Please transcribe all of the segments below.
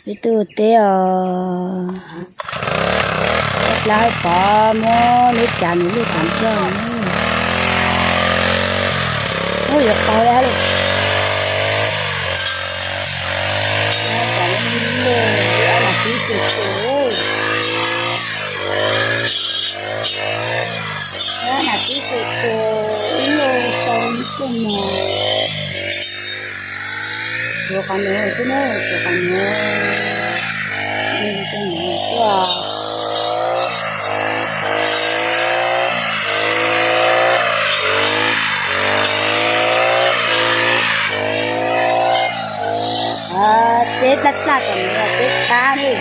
Ib tug teb os, dab dlaab hawb pov muab lub cav nws luj tas nroj. Ub, yuav qaug li hab lug. Ob nam tib tug tus, ob nam tib tug tus ib lub sau ib tug mog. Tuav qhov nuav xwb na, tuav qhov nuav, tuaj. Teb dlaj dlaj tom nuav teb tshab ne.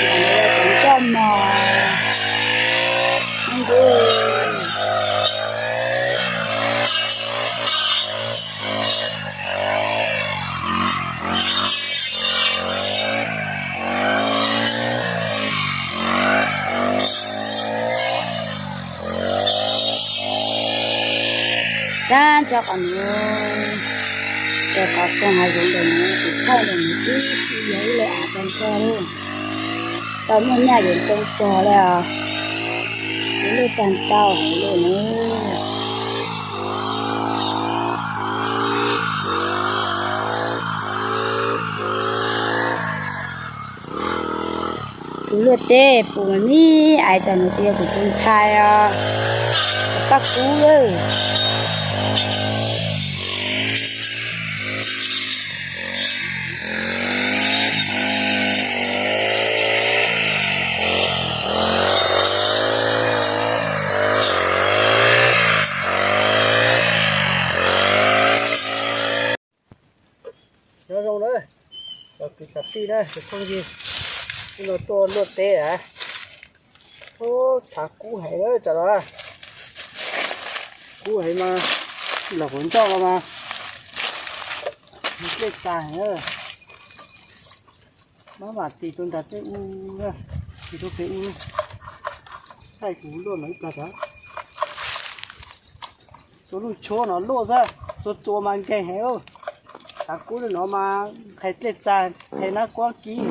Tom nuav cov nroj mog. Tag nrho qhov nuav, es qhov koog hav zoov ntawm nuav kuv thaij ntawm nuav tib si yog ib lub av tag nrho lawm. Tau muaj nyaj yuav ntoo pog li os. Ib lub tag ntau heev li na. Kuv luaj teb puv mas mib aiv tas nuav tsis yog kuv tus ntxhais os, paj kub lawm. Nyob zoo na, cov kwv cov tij na, cov phooj ywg, hnub no tuaj luaj teb a. Ub, tshav kub heev lawm tsam no. Kub heev mas, los hauv ncauj los mas, dlej txav heev. Maj mam tis rau nram tej ub, tis rau pem ub, thaij kuv luaj no ib plag tod. Tus lub tshuab no luaj xwb, txua txua mas nkeeg heev. Tshav kub li no mas qhe dlej txav, qhe nab kuab kib.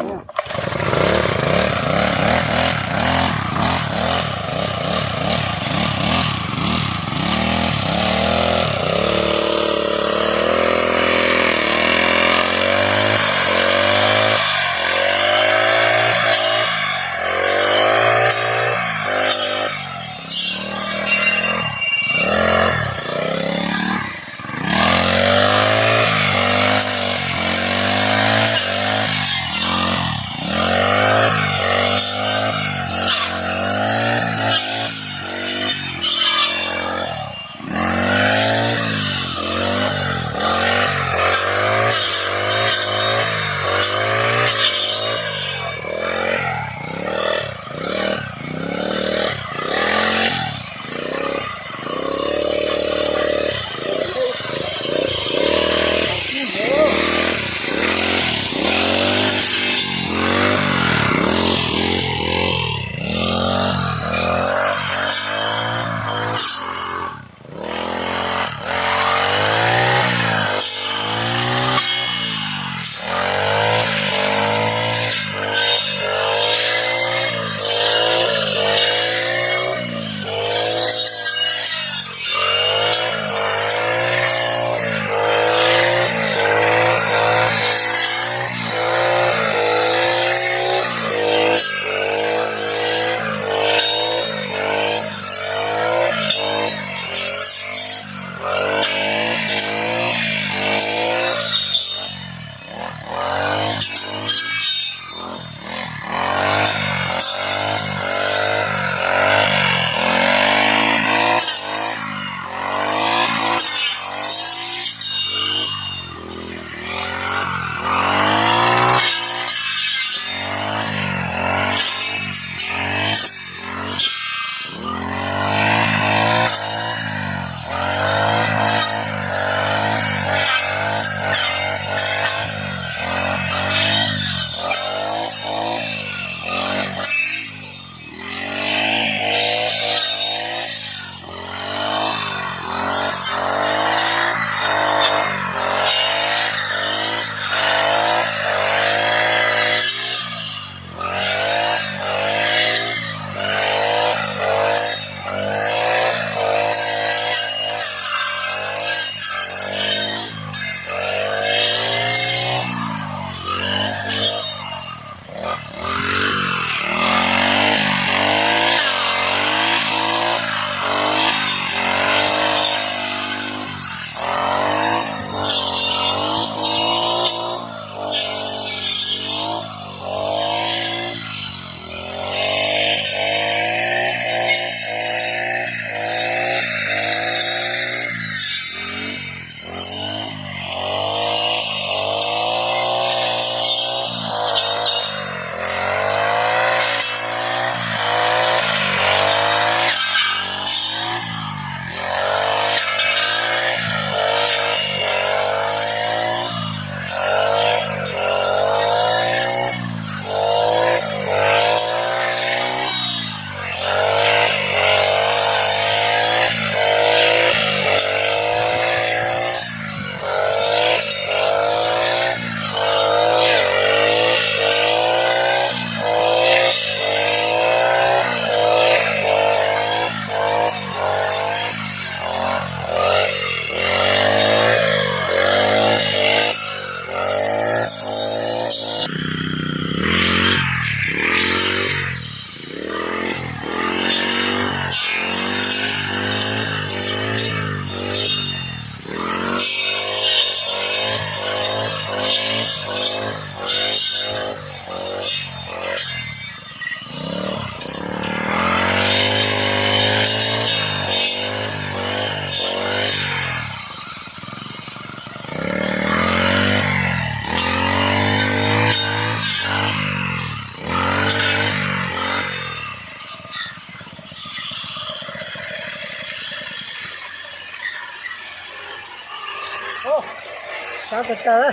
Tav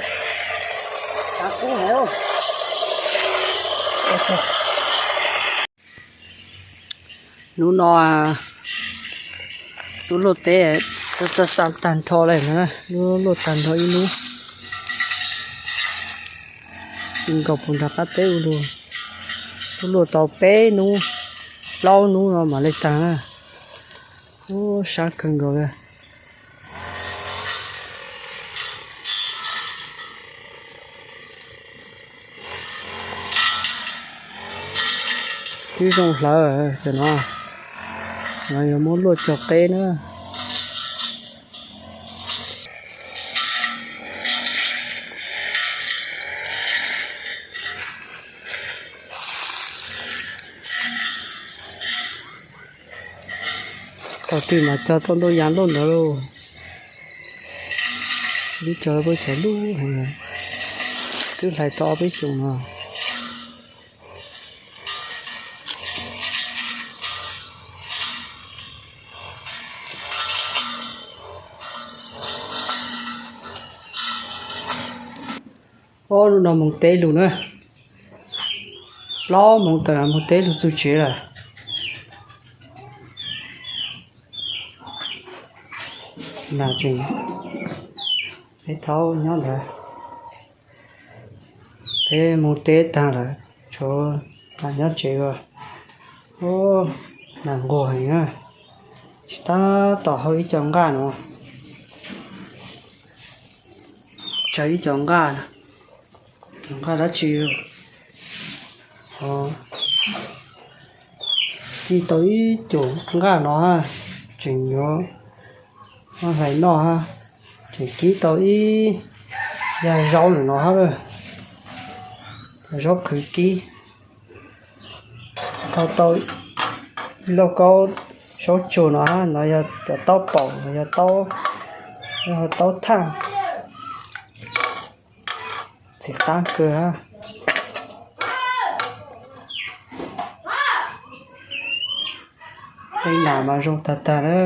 kub heev. Hnub no twb luaj teb tag nrho lawm na, luaj tag nrho ib hnub. Tsis nkaus puas nram qab teb ua luaj, twb luaj tau peb hnub, plaub hnub no mam li tag na. Ub, sab kawg nkaus li. Twb zoo hlawv cov no, no yuav muab luaj cog qeb na. Thaum twg mas cog tau ntau yam luaj ntawd lauj. Twb cog peb xyoos lub heev, twb hlais tau ob peb xyoos no. Ob hnub no moog teb lug na, plaub moos tawm moog teb lug txug tsev lawm. Peb thaub nyob ntawd, peb moog teb taag lawm, tshuav nam nyob tsev os. Ub, nam nquag heev na, tsis tab tom hau ib co nqaj no. Tsawg ib co nqaj, nqaj dab tsi? Kib tau ib co nqaj no hab, tseem yuav hlais noj hab, tseem kib tau ib yag zaub lawm no hab, zaub qhwv kib. Tau tau ib lauj kaub zaub tsuag no hab, no yog cov taub paum, no yog taub, yog taub thaaj. Txiv qaab kawg hab. Tej nam mas zoo tag tag na.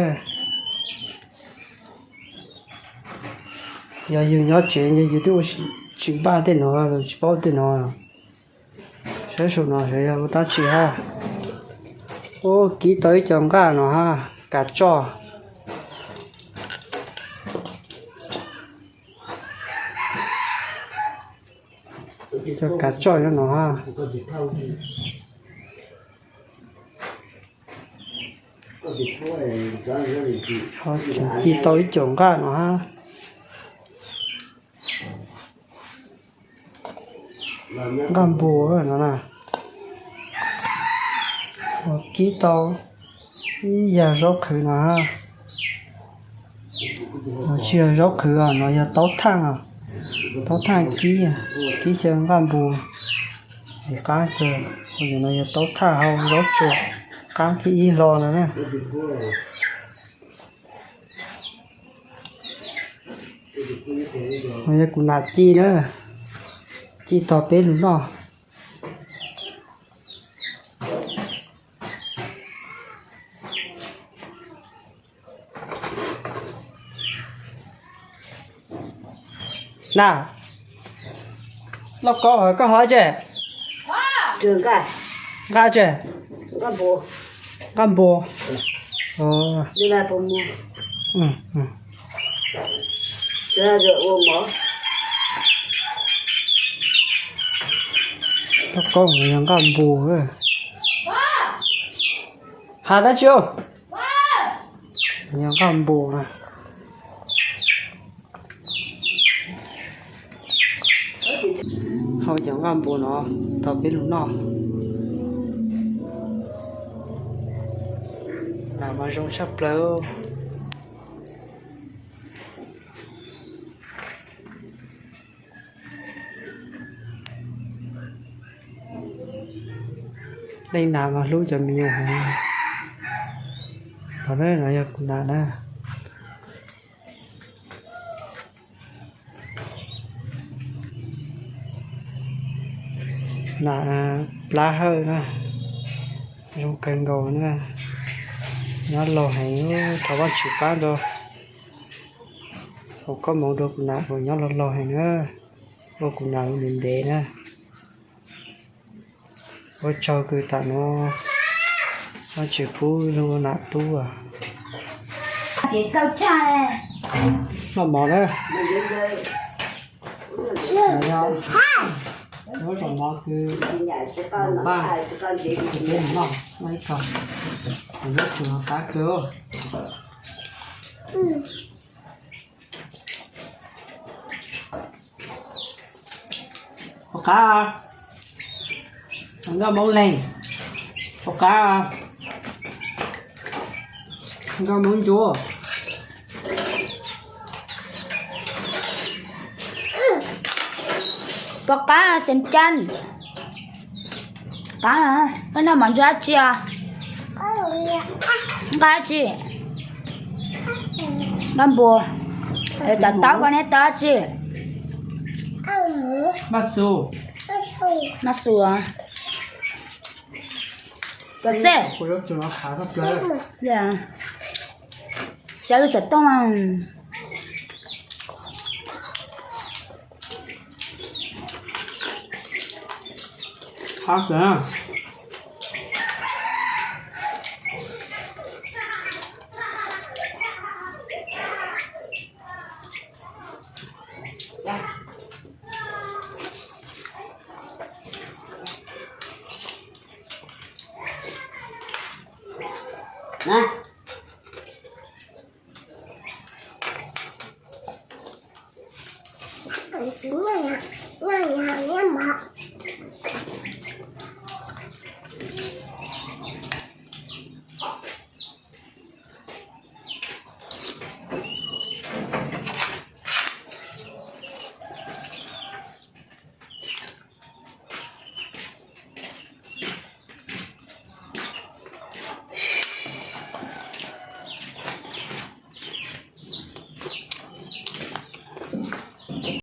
Yog yug nyob tsev yug twb ua tsis npaj tej no, tsis paub tej no. Saib saum no seb yog ua dab tsi hab. Ub, kib tau ib co nqaj no hab, kav tsoj. Cov kav tsoj nyob no hab. Ho tseem kib tau ib co nqaj no hab. Nqaj npua no na. Ho kib tau ib yag zaub qhwv no hab. No tsis yog zaub qhwv os, no yog taub thaaj, taub thaaj kib, kib xyaw nqaj npua. Txiv qaab kawg, no yog taub thaaj hau zaub tsuag, qaab thib ib hlo no na. No yog kuv nam ci na, ci tog peb lug noj. Na, lauj kaub, koj hov tse? Nqaj tse? Nqaj npua. Lauj kaub, yog nqaj npua. Has dab tsi? Yog nqaj npua na. Hau cov nqaj npua no tau peb lug noj. Nam mas zoo tshaj plaws. Leej nam mas hlub cov me nyuam heev. Thaum no yog kuv nam na. Nam plab hawj na, zoo kawg nkaus na. Nyob laus heev, thov Vajtswv pab ntau. Ua koob hmoov rau kuv nam uas nyob loj loj heev na, ua kuv nam ntev ntev na. Ua tsaug kws tam nuav, no tseem pub ib lub nam tub. Noj mov na. Lub zaum no kws npaj noj, noj ib kog, lub tsuas qab kawg. Puas qab? Nkauj Hmoob leeg, puas qab? Nkauj Hmoob ntsuab, puas qab xeem Caj? Qab, koj noj mov ntsuab dab tsi os? Nqa dab tsi? Nqa npua. Cov taub koj neb tau dab tsi? Maj xus. Maj xus. Xeb, xyaw lub xov tooj.